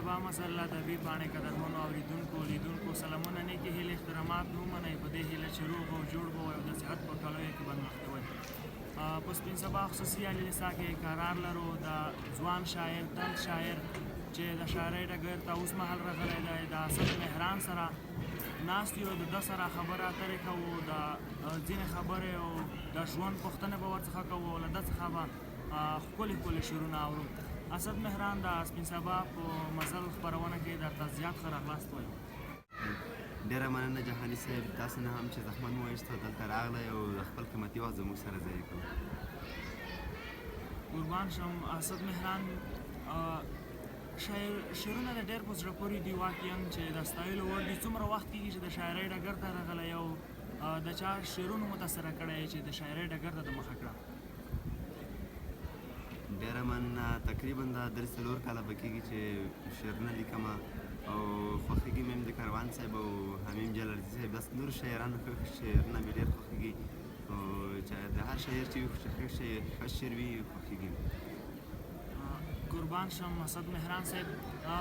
سبا مزل ادبي پاڼې قدرمنو اورېدونکو، لیدونکو سلامونه، نیکې هیلې، احترامات مو ومنئ، په دې هیله چې روغ او جوړ به وئ او د صحت په کالیو کې به نغښتي وئ. په سپین سبا خصوصي عالي لیسا کې قرار لرو د ځوان شاعر، تند شاعر چې د شاعرۍ ډګر ته اوس مهال راغلی دی، د اسد مهران سره ناست یو، د ده سره خبرې اترې کوو، د ځینې خبرې او د ژوند پوښتنې به ورڅخه کوو او له ده څخه به ښکلي ښکلي شعرونه اورو. اسد مهران د سپین سبا په مزل خپرونه کې درته زیات ښه راغلاست وایم. ډېره مننه جهاني صاحب، تاسو نه هم چې زحمت مو وایست او دلته راغلی او خپل قیمتي وخت زموږ سره ضایع کړو. قربان شم اسد مهران. شاعر شعرونه د ډېر په زړه پورې دي، واقعا چې د ستایلو وړ دي. څومره وخت کېږي چې د شاعرۍ ډګر ته راغلی او د چا شعرونو متاثره کړی چې د شاعرۍ ډګر ته د مخه کړه؟ ډېره مننه. تقریبا دا 3-4 کاله به کېږي چې شعرونه لیکم او خوښېږي مې هم د کاروان صاحب او حمیم جلالزي صاحب، داسې نورو شاعرانو ښه شعرونه مې ډېر خوښېږي او چې د هر شاعر چې وي ښه شعر وي خوښېږي مې. قربان شم اسد مهران صاحب،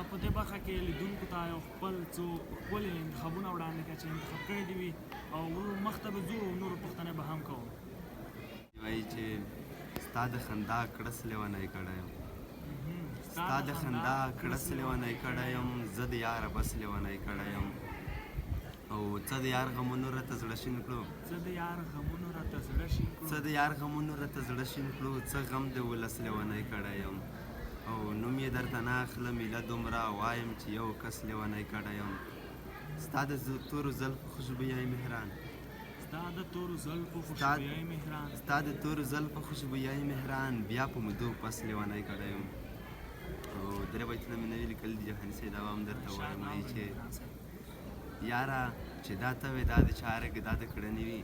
په دې برخه کې لیدونکو ته یو خپل څو ښکلي انتخابونه وړاندې کړه چې انتخاب کړي دي وي او مخته به ځو او نورو پوښتنې به هم کوو. وایي چې ستا د خندا کړس لیونی کړی یم، ستا د خندا کړس لیونی کړی یم، زه د یاره بس لیونی کړی یم، او څه د یار غمونو راته زړه شین کړو، څه د یار غمونو راته زړه شین کړو، څه د یار غمونو راته زړه شین کړو، څه غم د ولس لیونی کړی یم، او نوم یې درته نه اخلم ایله دومره وایم چې یو کس لیونی کړی یم، ستا د تورو زلفو خوشبویی مهران، ستا د تورو زلفو خوشبویی مهران، ستا د تورو زلفو خوشبویی مهران، بیا په مودو پس لیونی کړی یم. او درې بیتونه مې نوي لیکلي دي جهاني صاحب، دا به هم درته وایم. وایي چې یاره چې دا ته وې دا د چارې دا د کړنې وي،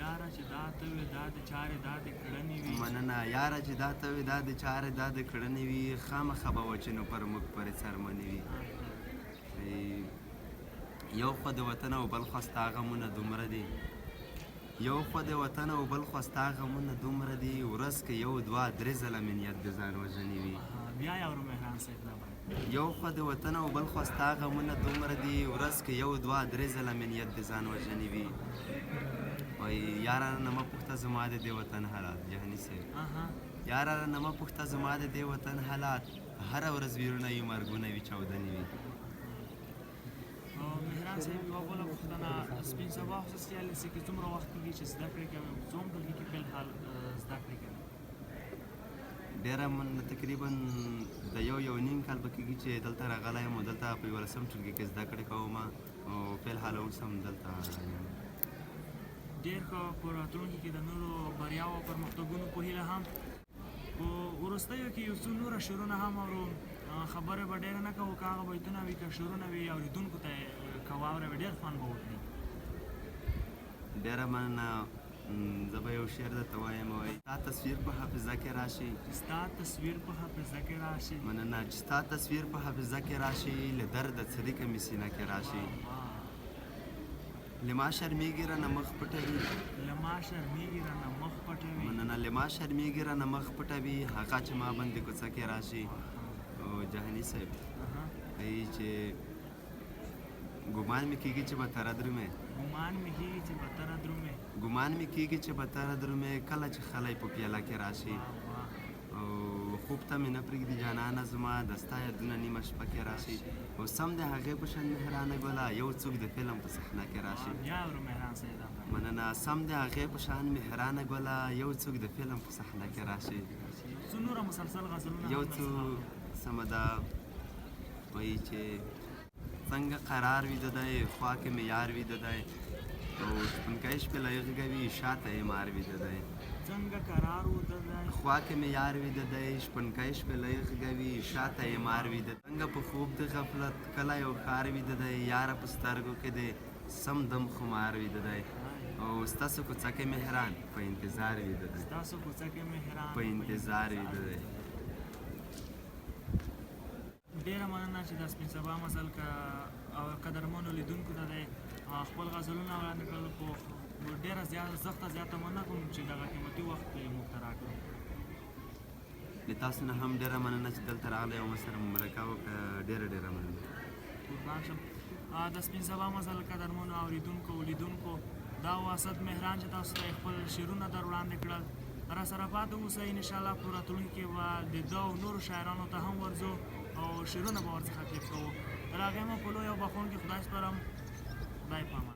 یاره چې دا ته وې دا د چارې دا د کړنې وي. مننه. یاره چې دا ته وې دا د چارې دا د کړنې وي، خامخا به وه چې نو پر موږ پرې څرمنې وي. یو خو د وطن او بل خو ستا غمونه دومره دي، یو خو د وطن او بل خو ستا غمونه دومره دي، ورځ کې یو دوه درې ځله مې نیت د ځان وژنې وي. بیا یې اورو مهران صاحب دا باید. یو خو د وطن او بل خو ستا غمونه دومره دي، ورځ کې یو دوه درې ځله مې نیت د ځان وژنې وي. وایي یاره نه مه پوښته زما د دې وطن حالات، جهاني صاحب، یاره نه مه پوښته زما د دې وطن حالات، هره ورځ ویرونه وي، مرګونه وي، چاودنې وي. مهران صاحب یوه بله پوښتنه، سپین سبا خصوصي لیسې کې څومره وخت کېږي چې زده کړې کوي او څوم ټولګي کې فی الحال زده کړې کوي؟ ډېره مننه. تقریبا د 1-1.5 کال به کېږي چې دلته راغلی یم او دلته په 11 ټولګي کې زده کړې کوم او فی الحال اوس هم دلته یم. ډېر ښه، په راتلونکي کې د نورو بریاوو او پرمختګونو په هیله هم. په وروستیو کې یو څو نور شعرونه هم اورو، خبرې به ډېره نه کوو، که هغه بیتونه وي که شعرونه وي اورېدونکو ته که واورې ډېر خوند به وکړي. ډېره مننه. زه به یو شعر درته وایم. وایي ستا تصویر په حافظه کې راشي، ستا تصویر په حافظه کې راشي. مننه. چې ستا تصویر په حافظه کې راشي، له درده څریکه مې سینه کې راشي، له ما شرمېږي رانه مخ پټوي، له ما شرمېږي رانه مخ پټوي. مننه. له ما شرمېږي رانه مخ پټوي، هغه چې ما باندې کوڅه کې راشي. او جهاني صاحب وایي چې ګمان مې کېږي چې به تره درومې، ګمان مې کېږي چې به تره درومې، ګمان مې کېږي چې به تره درومې، کله چې خلی په پیاله کې راشي، او خوب ته مې نه پرېږدي جانانه زما، د ستا یادونه نیمه شپه کې راشي، او سم د هغې په شان مهرانه ګله، یو څوک د فلم په صحنه کې راشي. مننه. سم د هغې په شان مهرانه ګله، یو څوک د فلم په صحنه کې راشي. څو نور مسلسل غزلونه یو څو سمه ده. وایي چې څنګه قرار ویده دی، خوا کې مې یار ویده دی، او شپونکی شپېلۍ غږوي، شاته یې مار ویده دی. څنګه قرار ویده دی، خوا کې مې یار ویده دی، شپونکی شپېلۍ غږوي، شاته یې مار ویده. څنګه په خوب د غفلت کله یو ښار ویده دی، یاره په سترګو کې دی سم دم خمار ویده دی، او ستاسو کوڅه کې مهران په انتظار ویده دی، ستاسو کوڅه کې مهران په انتظار ویده دی. ډېره مننه چې د سپین سبا مزل که او قدرمنو لیدونکو ته دی خپل غزلونه وړاندې کړل. په ډېره زښته زیاته مننه کوم چې دغه قیمتي وخت یې موږ ته راکړو. له تاسو نه هم ډېره مننه چې دلته راغلی او ما سره مرکه وکړه. ډېره ډېره مننه. قربان شم. د سپین سبا مزل قدرمنو اورېدونکو او لیدونکو، دا و اسد مهران چې تاسو ته یې خپل شعرونه در وړاندې کړل. را سره پاتې اوسئ، انشاءالله په راتلونکي کې به د ده او نورو شاعرانو ته هم ورځو او شعرونه به ورڅخه کلیپ کوو. تر هغې مو په لوی او بخښونکي خدای سپارم. خدای په امان.